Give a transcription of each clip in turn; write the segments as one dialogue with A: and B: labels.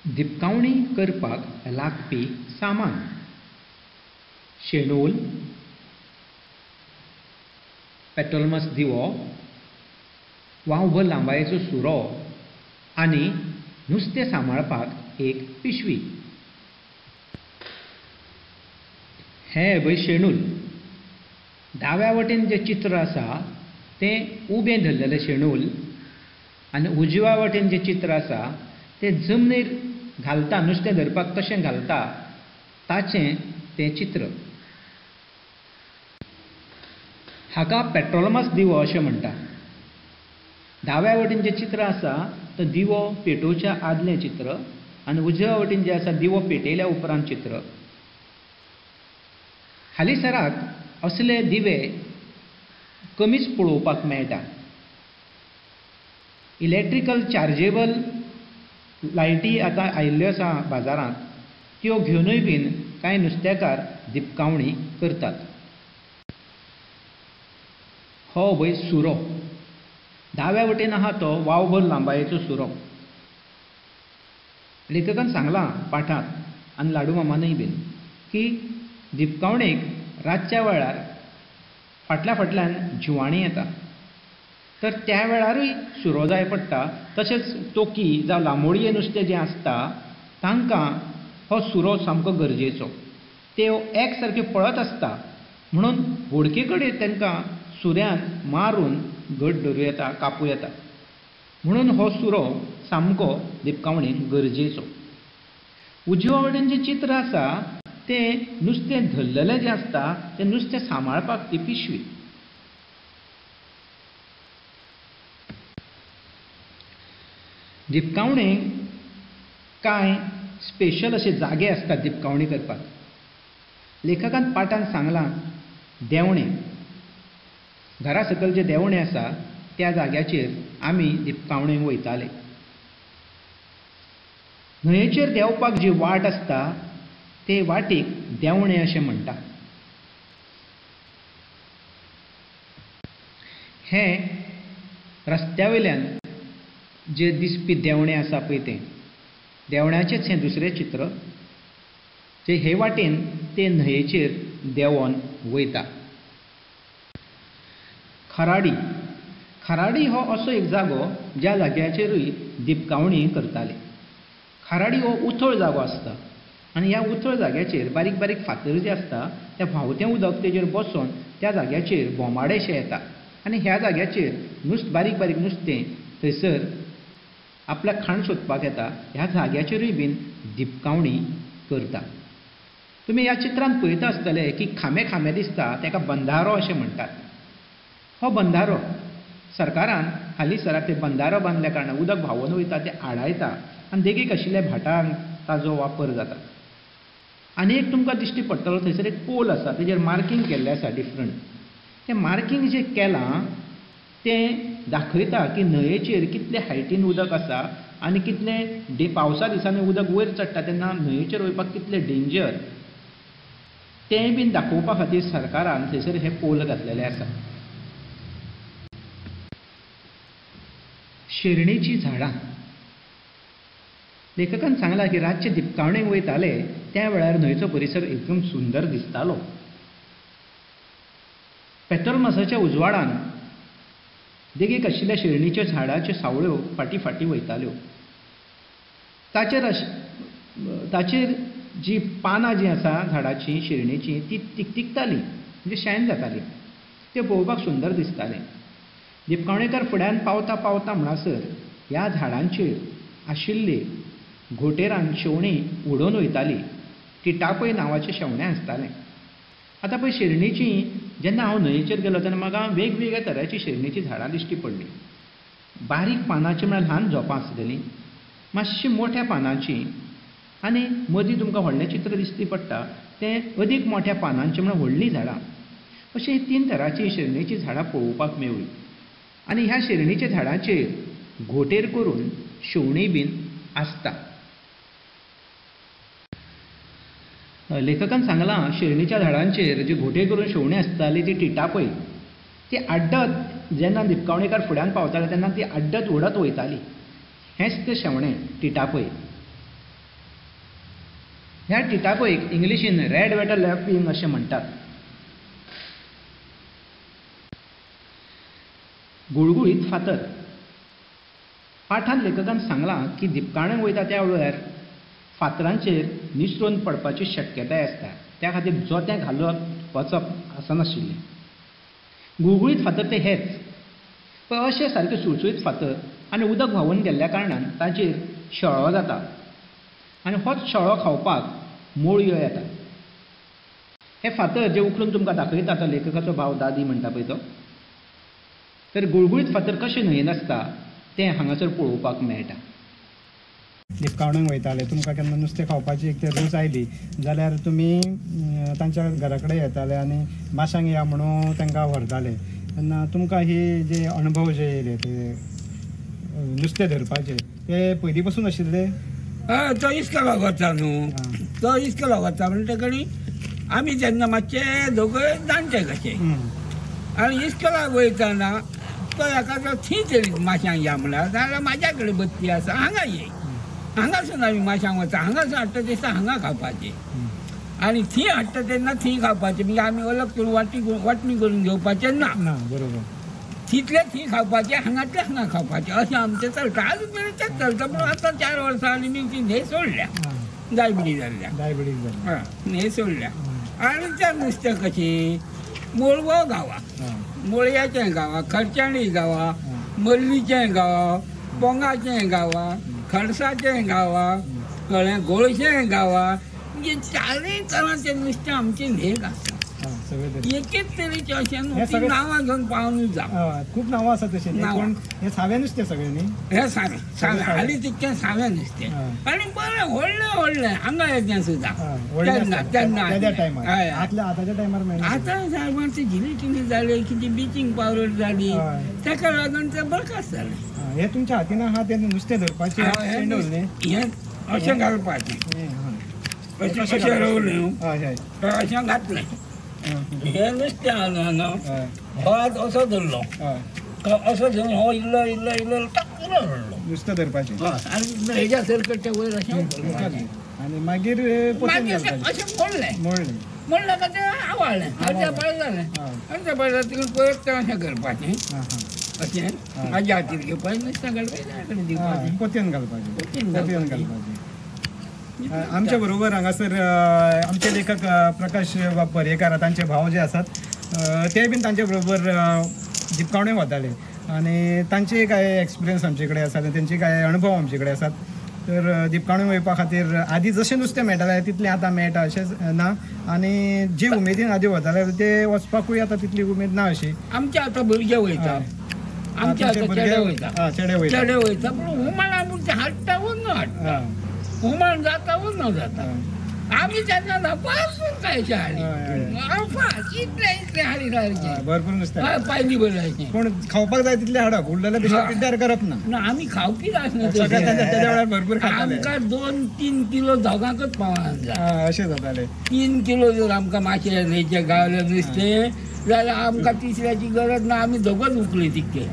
A: दिपकावणी करपाक लागपी सामान: शेणूल, पेट्रोलमास दिवो, वावभर लांबायेचो सुरो आनी नुस्तें सांबाळपाक एक पिशवी. हें पळय शेणूल. दाव्या वटेन जें चित्र आसा तें उबें धरलेलें शेणूल आनी उजव्या वटेन जें चित्र आसा तें जमनीर घालता, नुस्तें धरपाक कशें घालता ताचें तें चित्र. हाका पेट्रोलमास दिवो अशें म्हणटा. दाव्या वटेन जें चित्र आसा तो दिवो पेटोवच्या आदलें चित्र आनी उजव्या वटेन जें आसा दिवो पेटयल्या उपरांत चित्र. हालींसराक असले दिवे कमीच पळोवपाक मेळटा. इलेक्ट्रिकल चार्जेबल लायटी आतां आयिल्ल्यो आसा बाजारांत, त्यो घेवनूय बीन कांय नुस्तेकार दिपकावणी करतात. हो पळय सुरो. दाव्या वटेन आहा तो वावभर लांबायेचो सुरो. लेखकान सांगलां पाठांत आनी लाडुमामानूय बीन की दिपकावणेक रातच्या वेळार फाटल्या फाटल्यान जिवाणीं येता, तर त्या वेळारूय सुरो जाय पडटा. तशेंच तोकी जावं लांबोडये नुस्तें जें आसता तांकां हो सुरो सामको गरजेचो. ते एक सारके पळत आसता म्हणून होडके कडेन तांकां सुऱ्यान मारून घट धरूं येता, कापूं येता. म्हणून हो सुरो सामको दिपकावणेक गरजेचो. उजव्या वटेन जें चित्र आसा तें नुस्तें धरलेलें जें आसता तें नुस्तें सांबाळपाक ती पिशवी. दिपकावणेक कांय स्पेशल अशे जागे आसतात दिपकावणी करपाक. लेखकान पाठान सांगलां देवणें, घरा सकयल जें देवणें आसा त्या जाग्याचेर आमी दिपकावणेक वयताले. न्हंयेचेर देंवपाक जी वाट आसता ते वाटेक देवणें अशें म्हणटा. हें रस्त्या वयल्यान जे दिसपी देवणें आसा पळय तें देवण्याचेंच हें दुसरें चित्र, जे हे वाटेन ते न्हंयेचेर देंवोन वयता. खराडी. खराडी हो असो एक जागो ज्या जाग्याचेरूय दिपकावणी करताले. खराडी हो उथळ जागो आसता आनी ह्या उथळ जाग्याचेर बारीक बारीक फातर जे आसता त्या व्हांवतें उदक तेजेर बसोन त्या जाग्याचेर बोमाडेशे येता आनी ह्या जाग्याचेर बारीक बारीक नुस्तें थंयसर आपल्याक खाण सोदपाक येता. ह्या जाग्याचेरूय बीन दिपकावणी करता. तुमी ह्या चित्रांत पळयता आसतले की खांबे खांबे दिसता ताका बंधारो अशें म्हणटात. हो बंधारो सरकारान हालींसराक ते बंधारो बांदल्या कारणान उदक व्हांवून वयता तें आडायता आनी देगेक आशिल्ल्या भाटांक ताजो वापर जाता. आनी एक तुमकां दिश्टी पडटलो थंयसर एक पोल आसा तेजेर मार्कींग केल्लें आसा डिफरंट. तें मार्कींग जें केलां तें दाखयता की न्हंयेचेर कितले हायटीन उदक आसा आनी कितलें पावसा दिसांनी उदक वयर चडटा तेन्ना न्हंयेचेर वयपाक कितलें डेंजर तें बीन दाखोवपा खातीर सरकारान थंयसर हे पोल घातलेले आसा. शेरणीचीं झाडां. लेखकान सांगलां की रातचे दिपकावणेक वयताले त्या वेळार न्हंयचो परिसर एकदम सुंदर दिसतालो. पेट्रोलमासाच्या उजवाडान देगेक आशिल्ल्या शेरणीच्या झाडाच्यो सावळ्यो फाटीं फाटीं वयताल्यो. ताचेर जी पानां जीं आसा झाडाचीं शेरणीचीं ती तिकतिकतालीं, म्हणजे शायन जातालीं, त्यो पळोवपाक सुंदर दिसतालें. दिपकावणेकार फुड्यान पावता पावता म्हणसर ह्या झाडांचेर आशिल्ली घोंटेरान शेवणीं उडोवन वयताली. टिटापय नांवाचें शेवणें आसतालें. आतां पळय शेरणीची जेन्ना हांव न्हंयेचेर गेलो तेन्ना म्हाका वेगवेगळ्या तरांची शेरणीचीं झाडां दिश्टी पडलीं. बारीक पानांची म्हळ्यार ल्हान झोपां आसलेलीं, मातशीं मोठ्या पानांचीं आनी मदीं तुमकां व्हडलें चित्र दिश्टी पडटा तें अदीक मोठ्या पानांचें म्हळ्यार व्हडलीं झाडां. अशीं तीन तरांचीं शेरणीचीं झाडां पळोवपाक मेवळीं आनी ह्या शेरणीच्या झाडांचेर घोंटेर करून शेवणीं बीन आसता. लेखकान सांगलां शेरणीच्या झाडांचेर जी घोंटेर करून शेवणीं आसताली ती टिटापय ती आड्डत जेन्ना दिपकावणेकार फुड्यान पावताले तेन्ना ती आड्डत उडत वयताली. हेंच तें शेवणें टिटापय. ह्या टिटाकोयक इंग्लिशीन रेड वॅटर लॅफविंग अशें म्हणटात. गुळगुळीत फातर. पाठांत लेखकान सांगलां की दिपकाणेक वयता त्या वेळार फातरांचेर निसरून पडपाची शक्यताय आसता, त्या खातीर जोतें घालप वचप आसनाशिल्लें. गुळगुळीत फातर ते हेच, पण अशे सारके सुळसुळीत फातर आनी उदक व्हांवून गेल्ल्या कारणान ताचेर शेळो जाता आनी होच शेळो खावपाक मोळयो येता. हे फातर जे उखलून तुमकां दाखयता तो लेखकाचो भाव दादी म्हणटा पळय तो. तर गुळगुळीत फातर कशें न्हंयेन आसता तें हांगासर पळोवपाक मेळटा.
B: दिपकावणेक वयताले, तुमकां केन्ना नुस्तें खावपाची एक तर रूच आयली जाल्यार तुमी तांच्या घरा कडेन येताले आनी माशांक या म्हणून तांकां व्हरताले. तेन्ना तुमकां ही जे अणभव जे येयले ते नुस्तें धरपाचे ते पयलीं पासून आशिल्ले?
C: हय, तो इस्कोलाक वता न्हू, तो इस्कोलाक वता म्हणटकच आमी तेन्ना मातशे दोगय जाणटे कशे आनी इस्कोलाक वयतना तो एका थंय तरी माशांक या म्हणल्यार जाल्यार म्हाज्या कडेन बत्ती आसा हांगा ये, हांगासून आमी माशांक वता, हांगासून हाडटा दिसता हांगा खावपाचें आनी थंय हाडटा तेन्ना थंय खावपाचें, म्हणजे आमी अलग करून वांटणी करून घेवपाचें ना,
B: बरोबर,
C: तितले थंय खावपाचें हांगातले हांगा खावपाचें अशें आमचें चलता. आजून मेरेन तेंच चलता, पूण आतां 4 वर्सां आनी मी ती न्हंय सोडल्या, डायबिटीज जाल्ल्या, हय न्हंय सोडल्या. आनी त्या नुस्तें कशें मुळगांव गांवा, मुळयाचें गांवा, खर्चाणी गांवा, मल्लीचें गांव, पोंगाचें गांवा, खडसाचें गांवा, कळ्ळें, गोळशें गांवा, म्हणजे चारय तरांचें नुस्तें आमचें न्हंयेक आसा. एकेच तरेचें अशें न्हू, ती नांवां घेवन पावनूच जावं,
B: खूब नांवां आसा तशें, पूण हें सावें नुस्तें सगळें न्ही,
C: हें सावें सावें हालीं तितकें सावें नुस्तें आनी बरें व्हडलें व्हडलें हांगा येतें सुद्दां तेन्ना तेन्ना
B: हय, आतांच्या टायमार मेळना.
C: आतां टायमार ती जिलेटिनी जाली, कितें ब्लिचींग पावडर जाली, ताका लागून तें बरखास्त जालें.
B: हें तुमच्या हातीन आहा तें नुस्तें धरपाचें
C: हें अशें घालपाचें, अशें अशें रोवलें, अशें घातलें, हें नुस्तें आहा न्हू, हो हात असो धरलो, असो धरून हो इल्लो इल्लो इल्लो टाकून रडलो
B: नुस्तें धरपाचें,
C: आनी हेज्या सरकडच्या वयर अशें
B: आनी मागीर
C: अशें मोडलें, मोडलें मोडलें का तें आवाळ्ळें, अर्द्या पाळ जालें, अर्द्या पाळ जातकीर परत तें अशें करपाचें, अशें म्हाज्या हातीर घेवपाचें नुस्तें घालपाचें, दिवपाचें
B: पोतयेन घालपाचें, पोतयेन घालपाचें. आमच्या बरोबर हांगासर आमचे लेखक प्रकाश बाब पर्येकार तांचे भाव जे आसात ते बीन तांचे बरोबर दिपकावणे वताले आनी तांचे कांय एक्सपिरियन्स आमचे कडेन आसात, तेंचे कांय अणभव आमचे कडेन आसात. तर दिपकावणे वयपा खातीर आदी जशें नुस्तें मेळटालें तितलें आतां मेळटा अशेंच ना, आनी जे उमेदीन आदी वताले ते वचपाकूय आतां तितली उमेद ना अशी.
C: आमचे आतां भुरगे वयता, आमचे आतां चेडे वयता,
B: चेडे वयता,
C: चेडे वयता, पूण हुमाणा पूण हाडटा वो न हाडटा, हुमाण जाता वो न जाता. आमी तेन्ना भरपूर खायचे हाडी, इतले इतले हाडी सारके
B: भरपूर नुस्तें
C: पायली बरं,
B: पूण खावपाक जाय तितलें हाडप, उरलेलें बेश्टें पिड्ड्यार करप ना.
C: ना आमी खावपीच आसना,
B: तेज्या वेळार भरपूर खाताले.
C: आमकां 2-3 किलो दोगांकच पावना जाय
B: अशें जातालें.
C: 3 किलो जर आमकां माशे न्हंयचें गावलें नुस्तें जाल्यार आमकां तिसऱ्याची गरज ना, आमी दोगच उखले तितके,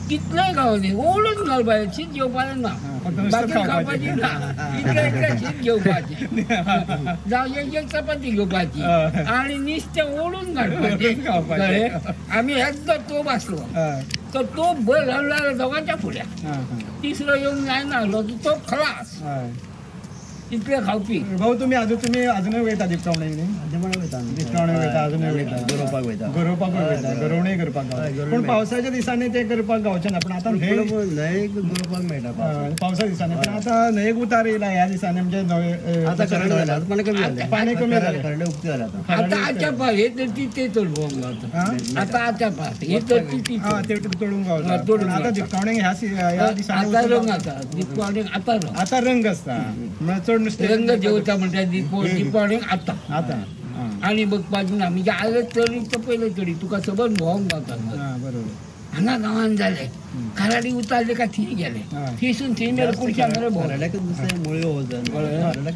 C: कितलेय गावले ओडून घालपाचें, शीत घेवपाचें ना, बाकी खावपाची ना, इतलें इतलें शीत घेवपाचें, जावं एक एक चपाती घेवपाची आनी नुस्तें ओडून घालपाचें. कळ्ळें, आमी एकदां तोप आसलो तो तोप भर घालून जाल्यार दोगांच्या फुड्या, तिसरो येवंक जायना आसलो तो तोप खलास, इतले खावपी.
B: भाऊ तुमी अजुनूय वयता दिपकावणे? दिपकावणे वयता, अजुनूय वयता,
D: गरोवपाक वयता,
B: गरोवपाकूय वयता, गरोवणीय करपाक गावता, पूण पावसाच्या दिसांनी ते करपाक गावचें ना, पूण आतां
D: न्हंयेक गरोवपाक मेळटा
B: पावसा दिसांनी, पूण आतां न्हंयेक उतार येयला ह्या दिसांनी, म्हणजे नवे
D: आतां पाणी कमी जालें,
B: पाणी कमी जालें,
D: खरडे उक्ते जाले आतां.
C: आतां आच्या पास हे तर ती तोडूंक गावता, आतां आच्या पास हे तर ती
B: तोडूंक गावता. आतां दिपकावणेक ह्या दिसांनी
C: आतां रंग आसा दिपकावणेक, आतां रंग,
B: आतां रंग आसता, म्हळ्यार चड नुस्तें
C: रंग जेवता म्हणटा दिपकावणेक आतां
B: आतां
C: आनी बघपाचें ना, म्हणजे आयले तरी तो पयले तरी तुका सबंद भोंवंक गावता.
B: बरोबर,
C: हांगा गांवान जालें खाराडी उतारले काय थंय गेले, थंयसून थंय मेरेन कुडच्या मेरेन भोंवले,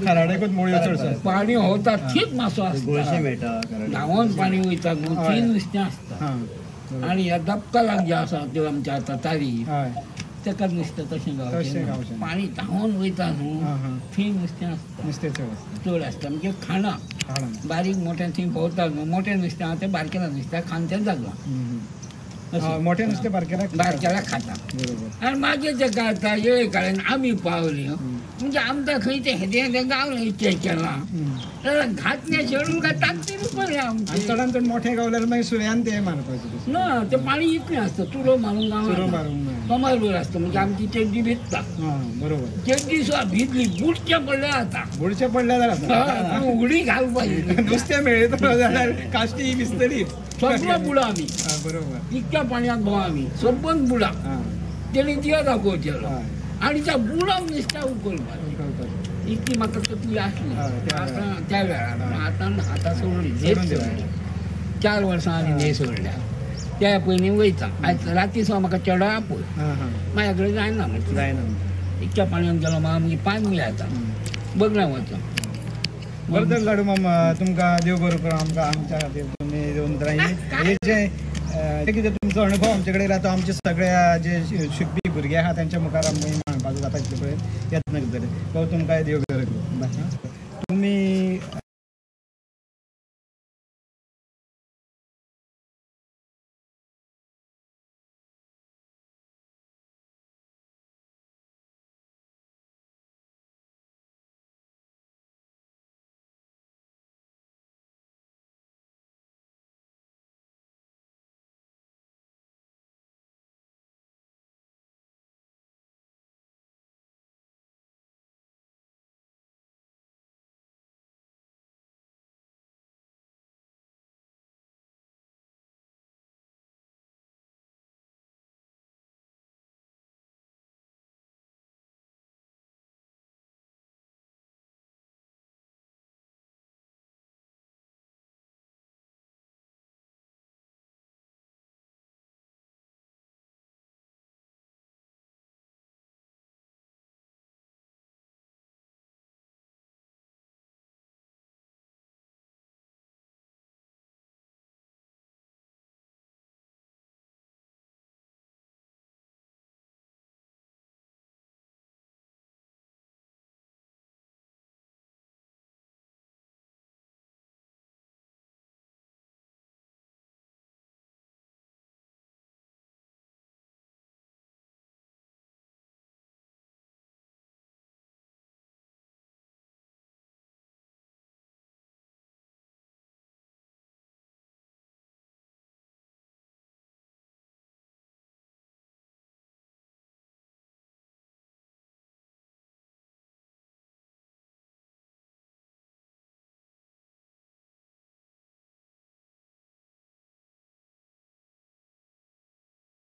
B: खाराडेकूच मुळयो चड
C: पाणी होता, थंयच मासो आसता,
D: मेळटा
C: गांवान पाणी वयता थंय नुस्तें आसता. आनी ह्या दबका लाग जे आसा त्यो आमच्या आतां तारी ताका नुस्तें तशें गावचें, पाणी धांवन वयता न्हू थंय नुस्तें आसता,
B: नुस्तें चड आसता,
C: चड आसता. म्हणजे खाणां बारीक मोठें थंय भोंवता न्हू, मोठें नुस्तें आहा तें बारकेलां नुस्तें खाण तें जागलां,
B: मोठें नुस्तें बारकेलाक
C: बारकेलाक खाता. आनी मागीर तें काडटा येळे काडून आमी पावली म्हणजे आमकां खंय तें हेदें हेदें गावलें इतलें केलां जाल्यार घातलें शेणून काय ताकतीन पडलें आमचें.
B: चडान चड मोठें गावल्यार मागीर सुर्यान तें मारपाचें
C: ना, तें पाणी इतलें आसता, तुरो मारून गांव कमरभर आसता. म्हणजे आमची चेड्डी भिजता,
B: बरोबर,
C: चेड्डी सुद्दां भिजली, बुडचें पडलें आतां,
B: बुडचें पडलें जाल्यार
C: उडी घालपाची,
B: नुस्तें मेळयतलो जाल्यार काश्टी भिजतली,
C: सगळो बुडा आमी,
B: बरोबर,
C: इतक्या पाणयांत भोंव आमी सबंद बुडा, तेणी दिवा दाखोवचेलो आनी त्या बुडाक नुस्त्या उखलपाचें, इतली म्हाका तकली आसली आतां त्या वेळार. आतां आतां सोडली, न्हंयच सोडली, 4 वर्सां आनी न्हंय सोडल्या. त्या पयलीं वयता आयज राती सुद्दां म्हाका चेडो आपय, म्हाज्या कडेन जायना, म्हणजे
B: जायना,
C: इतक्या पाणयांत गेलो म्हाका मागीर पांच मेळटा बगल्या वचो.
B: बरें तर लाडू मामा, तुमकां देव बरो करूं. आमकां आमच्या खातीर तुमी येवन हे जे कितें तुमचो अणभव आमचे कडेन येयला तो आमचे सगळ्या जे शिकपी भुरगे आहा तेंच्या मुखार आमी मांडपाचो जाता तितले पळय यत्न करतले. बाबू तुमकां देव बरो करूं. तुमी